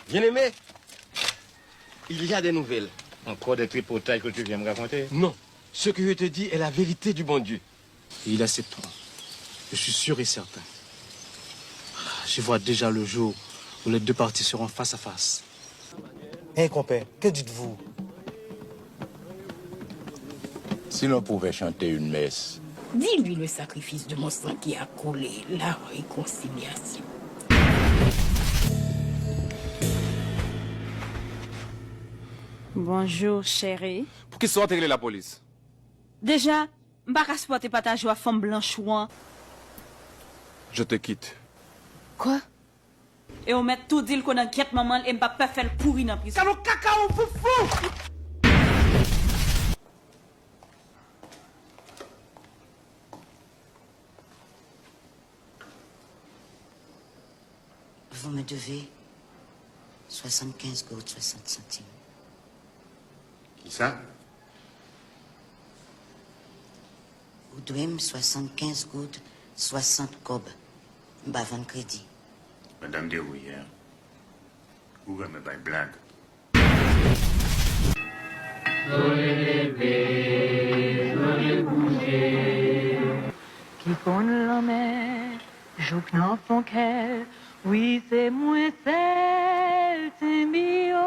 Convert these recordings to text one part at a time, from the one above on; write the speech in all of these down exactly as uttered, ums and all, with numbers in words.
Bien-aimé, il y a des nouvelles. Encore des tripotailles que tu viens me raconter? Non, ce que je te dis est la vérité du bon Dieu. Et il acceptera. Je suis sûr et certain. Je vois déjà le jour où les deux parties seront face à face. Hey, compère, que dites-vous? Si l'on pouvait chanter une messe. Dis-lui le sacrifice de mon sang qui a coulé, la réconciliation. Bonjour, chérie. Poukisa w te rele lapolis? Deja, m pa ka sipòte pataje w ak fanm blanch ou an. Je te quitte. Quoi? E w mèt tou di l konan gyèt manman l e m p ap pè fè l pouri nan prizon. Salon kaka ou foufou! Vous me devez soixante-quinze gourdes soixante centimes. Kisa? Ou dwe m soixante-quinze goud soixante kòb. M pa vann kredi. Madanm Derouye, ou renmen bay blag. Sole leve, sole kouche. Ki konn lanmè jouk nan fon kè, wi, se mwen sèl Timbio.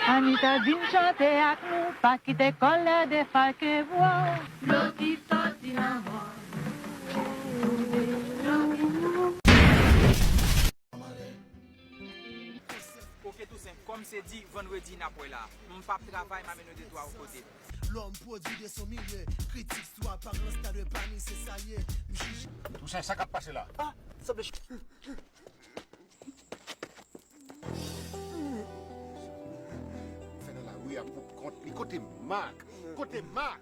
Anita vin chante ak nou, pa kite kòlè defake vwa. Dlo ki soti nan mòn. Oke Tousen, kòm se di, vandredi n ap wè la. M p ap travay, m a mennen de twa kote. L'homme produit de son milieu, critique soi par un stade de panique, c'est ça y est, m jije. Tousen, sa k ap pase la? Ah, sanble. Fè nan lari a pou kont li. Kote Mak? Kote Mak?